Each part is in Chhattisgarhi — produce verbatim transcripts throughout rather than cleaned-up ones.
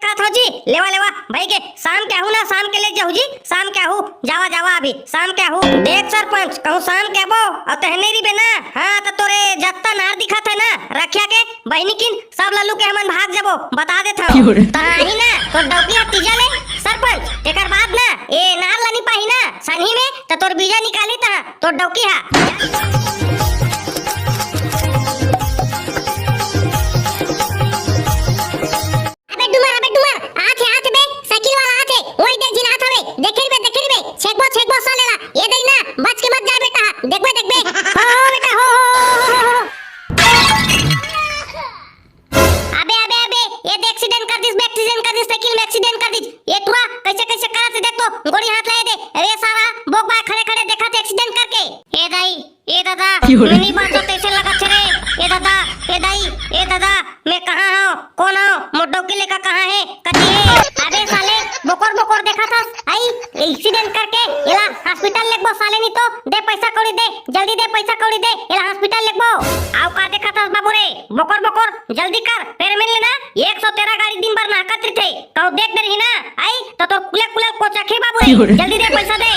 का थो जी, लेवा, लेवा, भाई के, शाम के आहू ना, शाम के ले जाहू जी, शाम के आहू, जावा, जावा अभी, शाम के आहू। देख सरपंच, कहूँ शाम के आबो, अउ तहने रहिबे ना, हाँ, त तोरे जत्ता नार दिखत हे ना, रखिया के, बहिनी किन, सब ला लुके हमन भाग जाबो, बता देत हँव। तहाँ ही ना, तोर डौकी ह तीजा ले, सरपंच, तेकर बाद ना, ए नार ला नी पाही ना, सनही में, त तोर बीजा निकाली तहाँ, तोर डौकी ह। अबे डुमर, अबे डुमर, आथे, आथे बे, साइकिल वाला आथे, ओई देख झिन आथे बे, देखे रहिबे, देखे रहिबे, छेकबो, छेकबो साले ला, ए दई ना, बच के मत जाए बेटा, देखबे, देखबे, हो, हो बेटा, हो, हो, हो। अबे, अबे, अबे, ए दे accident कर दिस बे, accident कर दिस, साइकिल में accident कर दिस, ए टुरा, कइसे, कइसे करत हे देख तो, गोड़ी हाथ ला ए दे, अरे सारा, बोक बा खड़े, खड़े देखत हे accident करके, ए दई, ए दादा, मैं नी बाँचों तइसे लगत हे रे। ए दादा, ए दाई, ए दादा, मैं कहाँ हँव? कोन हँव? मोर डौकी लेका कहाँ हे? कति हे? अबे साले, बोकर बोकर देखत हस? अई, accident करके, एला hospital लेगबो साले, नी तो, दे पइसा कौड़ी दे, जल्दी दे पइसा कौड़ी दे, एला hospital लेगबो। अउ का देखत हस बाबू रे? बोकर बोकर, जल्दी कर, फेर मिल लेना, एक सौ तेरह गाड़ी दिन भर नहकत रहिथे। कहूँ देख डरही ना, अई, त तोर कुले कुले कोचकही बाबू रे, जल्दी दे पइसा दे।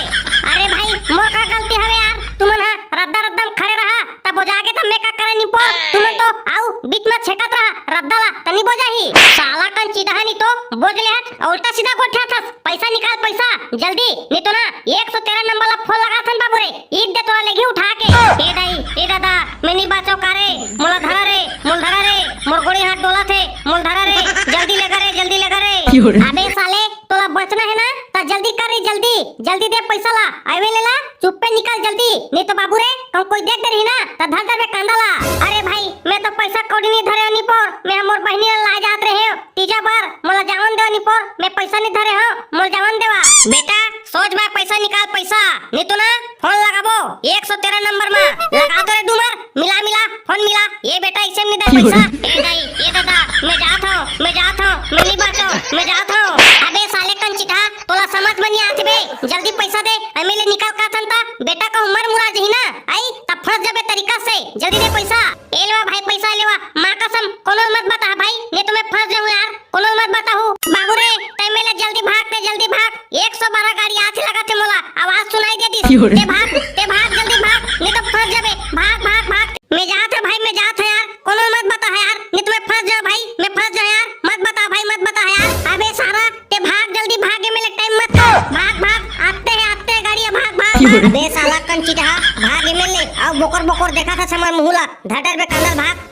अरे भाई, मोर का गलती हवे यार, तुमन ह रद्दा रद्दा म खड़े रहा, त बोजा गे त मैं का करँव नी पोर, तुमन तो अउ बीच म छेकत रहा, रद्दा ला, त नी बोजाही। साला कन चिटहा नी तो, बोज ले हस, अउ उल्टा सीधा गोठियाथस, पइसा निकाल पइसा, जल्दी, नी तो ना, एक सौ तेरह नंबर ला फोन लगाथन बाबू रे, ईद दे तोला लेगही उठा के। ए दाई, ए दादा, मैं नी बाँचों का रे, मोला धरा रे, मोला धरा रे, मोर गोड़ी हाथ डोलत हे, मोला धरा रे, जल्दी लेगा रे, जल्दी लेगा रे। अबे साले, तोला बचना हे ना, त जल्दी कर रे, जल्दी, जल्दी दे पइसा ला, अइबे ले ला, चुप्पे निकल जल्दी, नी तो बाबू रे, कहूँ कोई देख डरही ना, त धर डरबे कांदा ला। अरे भाई, मैं तो पइसा कौड़ी नी धरेंव नी पोर, मैं ह मोर बहिनी ला लाय जात रहेंव, तीजा बर, मोला जावन देवा नी पोर, मैं पइसा नी धरे हँव, मोला जावन देवा। बेटा, सोझ म पइसा निकाल पइसा, नी तो ना, फोन लगाबो, एक सौ तेरह नंबर म, लगा तो रे डूमर, मिला, मिला, फोन मिला। ए बेटा, अइसे म नी दे पइसा। ए दाई, ए दादा, मैं जात हँव, मैं जात हँव, मैं नी बाँचों, मैं जात हँव। अबे साले कन चिटहा, तोला समझ म नी आथे बे। जल्दी पइसा दे, अउ मैं ले निकल काथन त बेटा कहूँ मर मुरा जही ना। अई, त फँस जाबे तरीका से। जल्दी दे पइसा। ए लेवा भाई पइसा, ए लेवा। माँ कसम, कोनो ल मत बता भाई, नी तो मैं फँस जाहूँ यार। कोनो ल मत बताहू। बाबू रे, तैं मैं ले जल्दी भाग, तैं जल्दी भाग। एक सौ बारह गाड़ी आथे लगत हे मोला, आवाज सुनाई दे दिस। तैं भाग, तैं भाग, जल्दी भाग, नी तो फँस जाबे। भाग, भाग, भाग। मैं जात हँव भाई, मैं जात हँव यार, कोनो ल मत बता यार, नी तो मैं फँस जाहूँ भाई, मैं फँस जाहूँ यार, मत बता भाई, मत बता यार। अबे सारा, तैं भाग, जल्दी भाग, ए मेर ले टाइम मत कर। भाग, भाग, आते हैं, आते हैं गाड़ी, भाग, भाग, भाग। अबे साला कन चिटहा, भाग ए मेर ले, अउ बोकर बोकर देखाथस हमर मुँह ला, धर डरबे कांदा ल, भाग।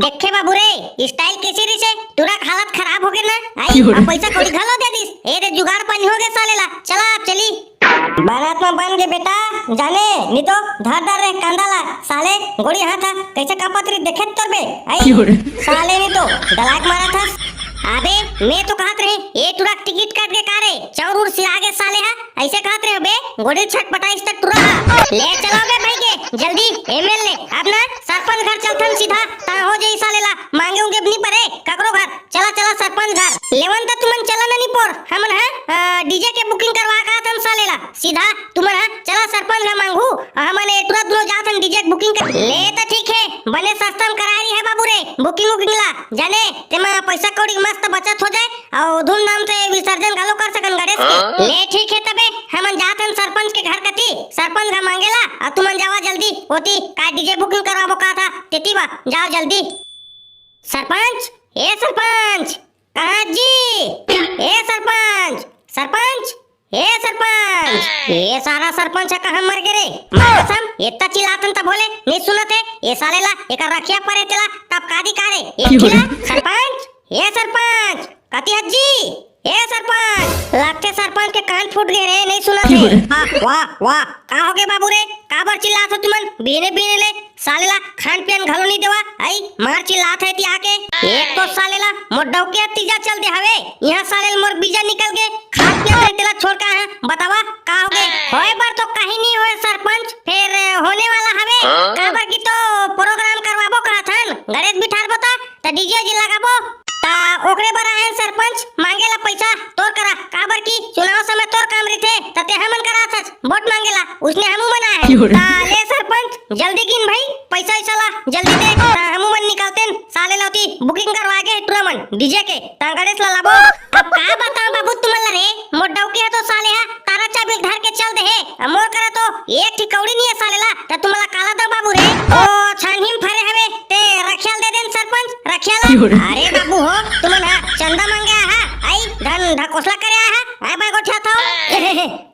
देखे बाबू रे, style कइसे रहिसे, टुरा के हालत खराब होगे ना। अई, अउ पइसा कौड़ी घलो दे दिस। ए दे जुगाड़ पानी होगे साले ला। चला अब चली। बारात म बन गे बेटा, जाने, नी तो धर डर रे कांदा ला। साले, गोड़ी हाथ ह, कइसे कांपत रहिस देखे तोर बे। अई, साले नी तो, डलाक मारत हस। अबे, मैं तो कहत रहेंव, ए टुरा के टिकट कट गे का रे? चौर उर सिरा गे साले ह। अइसे कहत रहे बे, गोड़ी छटपटाइस त टुरा। ले चलो बे भाई के, जल्दी ए मेर ले। अब ना सरपंच घर चलथन सीधा, ता हो जाई साले ला, मांगे उंगे नी परे ककरो घर। चला, चला सरपंच घर। लेवन त तुमन चला ना नी पोर, हमन ह, अ, DJ के booking करवा का थन साले ला। सीधा तुमन ह चला सरपंच घर मांगहू, हमन ए टुरा दुनो जाथन DJ के booking कर। ले त ठीक हे, बने सस्ता म कराय रही है बाबू रे, booking उकिंग ला। जाने, तेमा पैसा कौड़ी के मस्त बचत हो जाए। अउ धूमधाम से विसर्जन घलो कर सकन गणेश के। हाँ? ले ठीक हे तबे, हमन जाथन सरपंच के घर कती, सरपंच घर मांगे ला, अउ तुमन जावा जल्दी, ओती काय DJ booking करवाबो का था, तेती बा, जाओ जल्दी। सरपंच, ए सरपंच, कहाँ जी? ए सरपंच, सरपंच, ए सरपंच, ए सारा सरपंच ह कहाँ मर गे रे? मार कसम, एत्ता चिल्लाथन तभो ले, नइ सुनत हे, ए साले ला, एकर रखिया परे तेला, तब का दिखा रे? ए क्यों रे? सरपंच, ए सरपंच, कति हज्जी? ए सरपंच, लगथे सरपंच के कान फूट गे रे, नइ सुनत हे। हाँ, वाह, वाह, का होगे बाबू रे? काबर चिल्लात हो तुमन? बीने बीने ले साले ला खान पियन घलो नइ देवा, अई मार चिल्लात हे ती आके। एक तो साले ला मोर डौकिया तीजा चल दे हवे, इहाँ साले ला मोर बीजा निकल गे, खान पियन ले तेला छोड़ का है, बतावा का होगे? होए बर तो कहीं नइ होए सरपंच, फेर होने वाला हवे, हाँ? काबर की तो program करवाबो कहत हन, गणेश बिठारबो ता त DJ उजे लगाबो, त ओकरे बर आएन सरपंच, मांगे ला पैसा तोर करा, काबर की चुनाव समय तोर काम रहिथे, त ते हमन करा आथस वोट मांगे ला, उसने हमू मन आए। क्यों रे? त ले सरपंच, जल्दी गिन भाई, पैसा वैसा ला, जल्दी दे, त हमू मन निकलतेन, साले ला ओती booking करवा गे टुरा मन। डीजे के, त गणेश ला लाबो। अब का बताओ बाबू तुमन ला रे, मोर डौकी ह तो साले ह तारा चाबी धर के चल दे हे। अब मोर करा तो एक ठी कौड़ी नहीं है साले ला, त तुमन ला काला दो बाबू रे। ओ छानही म फरे हवे, ते रखिया ल दे देन सरपंच, रखिया ला। अरे बाबू हो, तुमन ह चंदा मांगे आहा, आई धन ढकोसला करे आहा, आई मैं गोठिया था।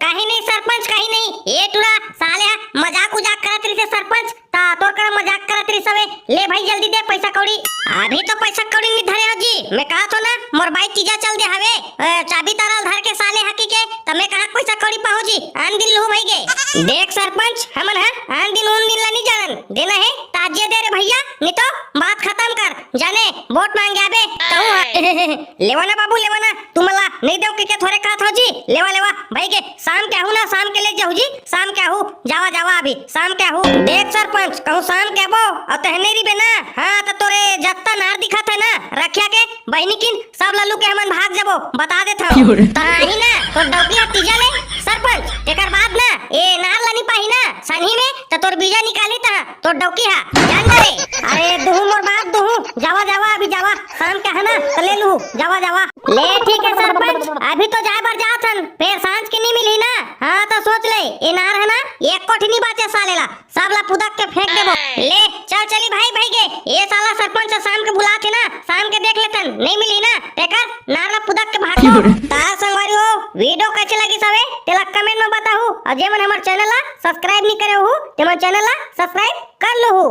कहीं नहीं सरपंच, कहीं नहीं। ए टूरा साले ह मजाक उजाक करत रहिसे सरपंच, ता तोर करा मजाक करत रहिस हवे। ले भाई जल्दी दे पैसा कौड़ी। अभी तो पैसा कौड़ी नहीं धरे हो जी, मैं कहा थो ना मोर बाइक तीजा चल दे हवे। अ, चाबी तारा ल धर के साले हकी के, त मैं कहा पैसा कौड़ी पाहूं जी, आन दिन लूहू भाई के। देख सरपंच, हमन ह आन दिन उन दिन ला नहीं जानन, देना है ताजे दे रे भैया, नहीं तो बात खत्म कर, जाने वोट मांगे आबे तहूं ह। लेवा ना बाबू, लेवा ना, तुमन ला नहीं देव के, के थोरे कहा थो जी, लेवा लेवा भाई के, शाम के आहू ना, शाम के ले जाहू जी, शाम के आहू, जावा जावा अभी, शाम के आहू। देख सरपंच, कहूं शाम के आबो, अउ तहने रहिबे ना, हाँ त तोरे जत्ता नार दिखत है ना, रखिया के बहिनी किन सब लल्लू के हमन भाग जाबो, बता देत हूं। तहां ही ना तोर डौकी ह तीजा ले सरपंच, तेकर बाद ना ए नार ला नी पाही ना सनही में, त तोर बीजा निकाली तहां तोर डौकी ह, जान जा रे। अरे दुहू मोर बात दुहू, जावा जावा अभी जावा, शाम के है ना त ले लूहू, जावा जावा। ले ठीक है सरपंच, अभी तो जाए बर जात हन, फेर सांझ के नी मिलही ना। हाँ त सोच ले, ए नार है ना, एक कोठी नी बाचे साले ला, सब ला पुदक के फेंक देबो। ले चल चली भाई भाई के, ए साला सरपंच ह शाम के बुलात हे ना, शाम के देख लेथन, नहीं मिलही ना, तेकर नार ला पुदक के भाग दो। ता संगवारी हो, वीडियो कैसे लगिस हवे, तेला कमेंट में बताहू, अउ जेमन हमर चैनल ला सब्सक्राइब नहीं करे हो, तेमन चैनल ला सब्सक्राइब कर लूहू।